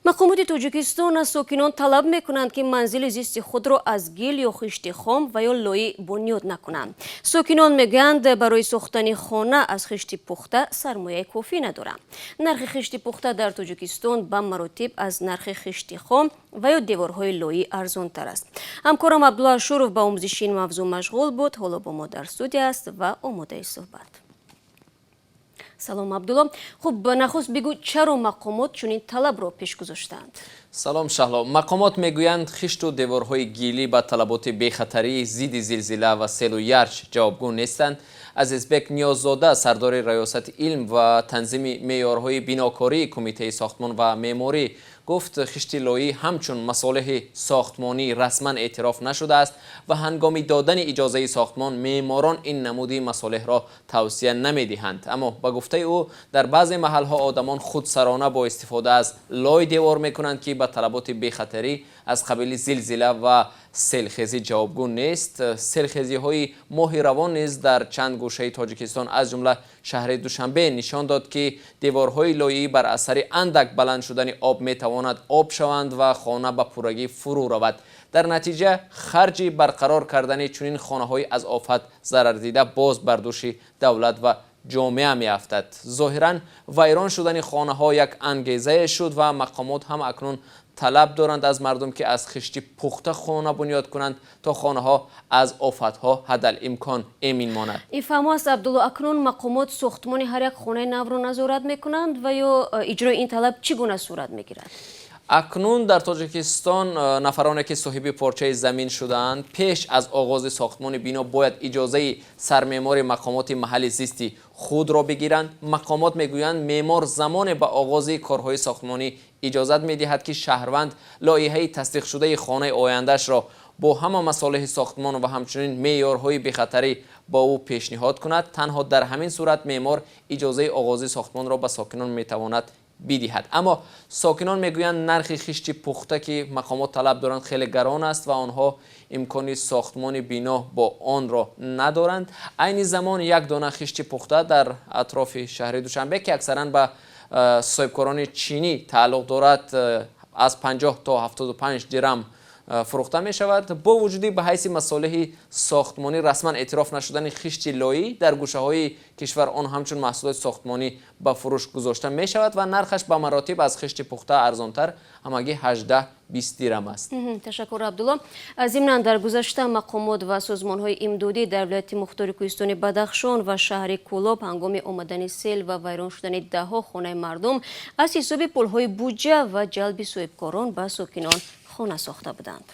Мақомоти Тоҷикистон аз сокинон талаб мекунанд, ки манзили зисти худро аз гил ё хишти хом ва ё лоӣ бунёд накунанд. Сокинон мегӯянд, барои сохтани хона аз хишти пухта сармояи кофӣ надоранд. Нархи хишти пухта дар Тоҷикистон ба маротиб аз нархи хишти хом ва ё деворҳои лоӣ арзонтар аст. Ҳамкорам Абдулло Ашуров ба омӯзиши ин мавзӯъ машғул буд, ҳоло бо мо дар студия аст ва омодаи суҳбат. Салом, Абдулло. Хуб, нахуст бигӯ, чаро мақомот чунин талабро пеш гузоштаанд? Салом, Шаҳло. Мақомот мегӯянд, хишту деворҳои гилӣ ба талаботи бехатарии зидди зилзила ва селу ярч ҷавобгӯ нестанд. Азизбек Ниёззода, сардори раёсати илм ва танзими меъёрҳои бинокории Кумитаи сохтмон ва меъморӣ, гуфт, хишти лоӣ ҳамчун масолеҳи сохтмонӣ расман эътироф нашудааст ва ҳангоми додани иҷозаи сохтмон меъморон ин намуди масолеҳро тавсия намедиҳанд. Аммо, ба гуфтаи ӯ, дар баъзе маҳалҳо одамон худсарона бо истифода аз лой девор мекунанд, ки ба талаботи бехатарӣ аз қабили зилзила ва селхезӣ ҷавобгӯ нест. Селхезиҳои моҳи равон низ дар чанд гӯшаи Тоҷикистон, аз ҷумла шаҳри Душанбе, нишон дод, ки деворҳои лоӣ бар асари андак баланд шудани об метавонад об шаванд ва хона ба пуррагӣ фурӯ равад. Дар натиҷа харҷи барқарор кардани чунин хонаҳои аз офат зарардида боз бар дӯши давлат ва ҷомеа меафтад. Зоҳиран, вайрон шудани хонаҳо як ангезае шуд ва мақомот ҳам акнун талаб доранд аз мардум, ки аз хишти пухта хона бунёд кунанд, то хонаҳо аз офатҳо ҳаддалимкон эмин монад. Ин фаҳмо аст, Абдулло. Акнун мақомот сохтмони ҳар як хонаи навро назорат мекунанд ва ё иҷрои ин талаб чӣ гуна сурат мегирад? Акнун дар Тоҷикистон нафароне, ки соҳиби порчаи замин шудаанд, пеш аз оғози сохтмони бино бояд иҷозаи сармеъмори мақомоти маҳалли зисти худро бигиранд. Мақомот мегӯянд, меъмор замоне ба оғози корҳои сохтмонӣ иҷозат медиҳад, ки шаҳрванд лоиҳаи тасдиқшудаи хонаи ояндаашро бо ҳама масолеҳи сохтмон ва ҳамчунин меъёрҳои бехатарӣ ба ӯ пешниҳод кунад. Танҳо дар ҳамин сурат меъмор иҷозаи оғози сохтмонро ба сокинон метавонад бидиҳад. Аммо сокинон мегӯянд, нархи хишти пухта, ки мақомот талаб доранд, хеле гарон аст ва онҳо имкони сохтмони бино бо онро надоранд. Айни замон як дона хишти пухта дар атрофи шаҳри Душанбе, ки аксаран ба соҳибкорони чинӣ тааллуқ дорад, аз 50 то 75 дирам фурӯхта мешавад. Бо вуҷуди ба ҳайси масолеҳи сохтмонӣ расман эътироф нашудани хишти лоӣ, дар гӯшаҳои кишвар он ҳамчун маҳсулоти сохтмонӣ ба фурӯш гузошта мешавад ва нархаш ба маротиб аз хишти пухта арзонтар, ҳамагӣ 18-20 дирам аст. Ташаккур, Абдулло. Зимнан, дар гузашта мақомот ва созмонҳои имдодӣ дар вилояти мухтори кӯҳистони Бадахшон ва шаҳри Кӯлоб ҳангоми омадани сел ва вайрон шудани даҳҳо хонаи мардум аз ҳисоби пулҳои буҷа ва ҷалби соҳибкорон ба сокинон хона сохта буданд.